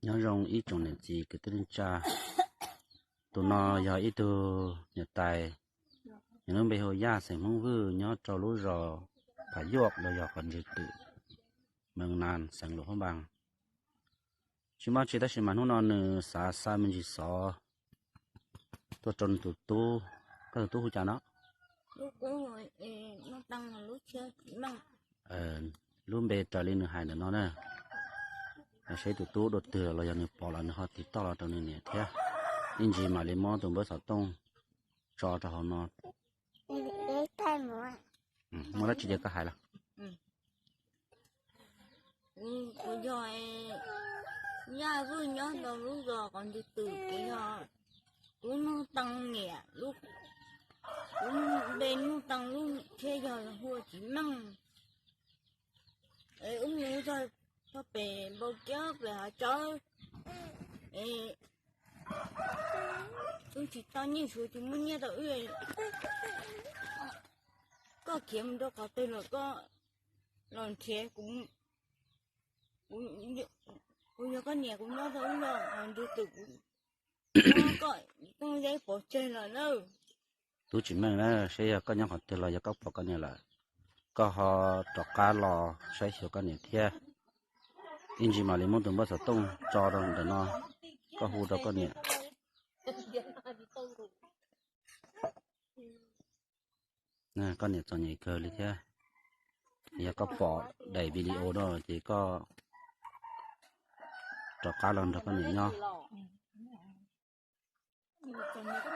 Nyob zoo ib tsoom niam txiv kwv tij neej tsa. Tus no yog ib tug niam tais, nws lub npe hu Yaj, xeem Hmoob Vwj, nyob rau lub zos Phav Yuaj los yog Qhov Ntswg Twm, Mees Nas, xeev Luam Phab Npas. Tsis muaj tsi tab sis mas hnub no nws xav xa me ntsis xov tuaj rau nws tus tub. Koj tus tub hu cas no? Lub npe raws li nws hais ntawm no na. Saib tus tub dua twg los yog nws pom los nws ho tiv toj los rau nws niam thiab. Ib ntsis mam li muab tus npawb xov tooj tso rau hauv no. Muaj dab tsi ces koj hais los. Kuv yog Yaj Vwj nyob rau lub zos Qhov Ntswg Twm, kuv yog, kuv Nuj Tees niam, kuv npe Nuj Tees, lub thiab yog hu ua Txiv Meej. Es wb mus txog pem npau kiab pem hav tsawb, es wb tsis tau nyiaj, Suav tsis muab nyiaj rau wb. Koj khiav mus rau qhov twg los koj los nrhiav kuv. Kuv yog koj niam, kuv nyob rau lub zos Qhov Ntswg Twm, kuv muab koj tooj zeb pov tseg lawm na. Tub Txiv Meej na, saib yog koj nyob qhov twg los yog koj pom koj niam lawm, koj ho rov qab los saib xyuas koj niam thiab. Ib ntsis mam li muab tus npawb xov tooj tso rau ntawm no, koj hu rau koj niam. Koj niam txom nyem kawg li thiab. Yog koj pom daim video no ces koj rov qab los nrog koj niam nyob.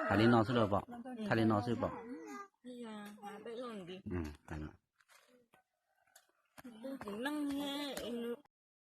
Hais li no xwb los pom, thaij li no xwb pom.